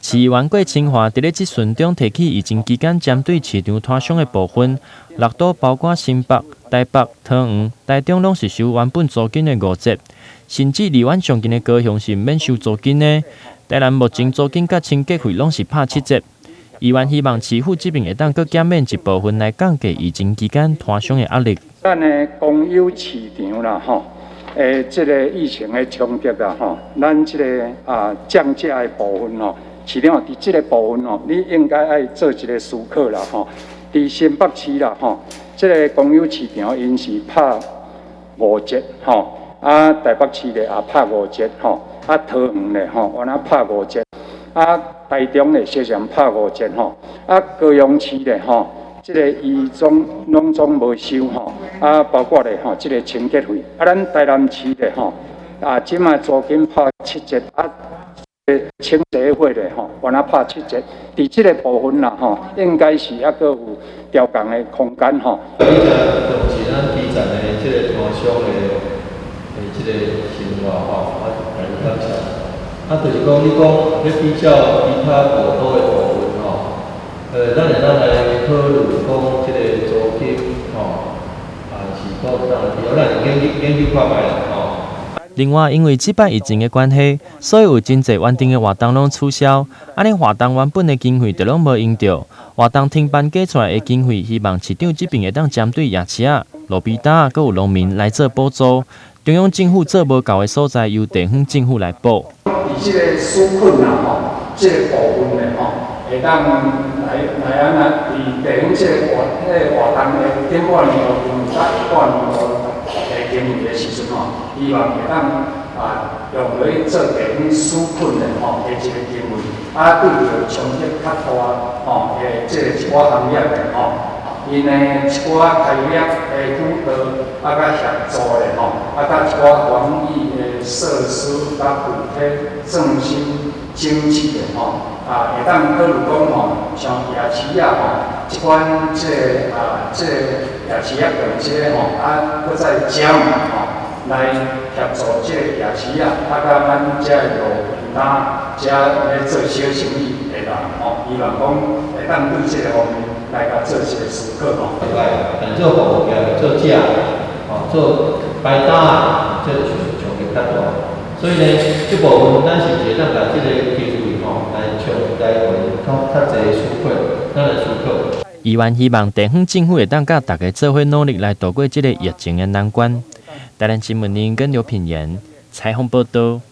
市議員郭清華佇咧質詢中提起疫情期間針對市場攤商的部分，六都包括新北、台北、桃園、台中攏是收原本租金的五折，甚至離阮上近的高雄是毋免收租金的。台南目前租金佮清潔費攏是拍七折。議員希望市府這邊會當閣減免一部分來降低疫情期間攤商的壓力。咱的公有市場啦，吼，這个疫情的衝擊啦，吼，咱這个降價的部分吼，市長佇這个部分吼，你應該愛做一个思考啦，吼。佇新北市啦，吼，這个公有市場𪜶是拍五折，吼，台北市咧也拍五折，吼，桃園咧吼，原來拍五折，台中咧小像拍五折，吼，高雄市咧吼，這个伊總攏總無收吼，包括咧吼，這个清潔費，咱台南市咧吼，這擺租金拍七折，清潔費咧吼，原來拍七折，佇這个部分啦吼，應該是猶閣有調降的空間吼。你誠重視咱基層的這个攤商的這个生活吼，我來感謝。就是講，你講欲比較其他五都的部分吼，咱會當來考慮講這个租金吼，是講當來比較，咱研究研究看覓啦吼。另外，因為這擺疫情的關係，所以有真濟原定的活動攏取消，按呢活動原本的經費就攏無用著。活動停辦加出來的經費，希望市長這邊會當針對夜市仔、路邊攤，閣有農民來做補助。中央政府做無夠的所在，由地方政府來補。佇這个紓困啦吼，這个部分咧吼，會當來來按怎佇地方這個活彼个活動的頂半年度經費佮下半年度的經費的時陣吼，希望會當用來做地方紓困的吼的一个經費，對著衝擊較大吼的這个一寡行業的吼，𪜶的一寡開業的輔導佮協助的吼，佮一寡防疫的設施佮具體裝修整治的吼，會當考慮講吼，像夜市仔吼，這款這个這個夜市仔長這个吼，閣再加碼吼，來協助這个夜市仔，佮咱這路邊攤遮咧做小生意的人吼，希望講會當對這個方面來共做一个思考吼。但做服務業、做食，吼，做擺攤，這衝衝擊較大。所以呢，這部分咱是毋是會當共這个經費吼來衝來予較較濟紓困，咱來思考。議員希望地方政府會當佮大家做伙努力來渡過這个疫情的難關。台南新聞林跟劉品言採訪報導。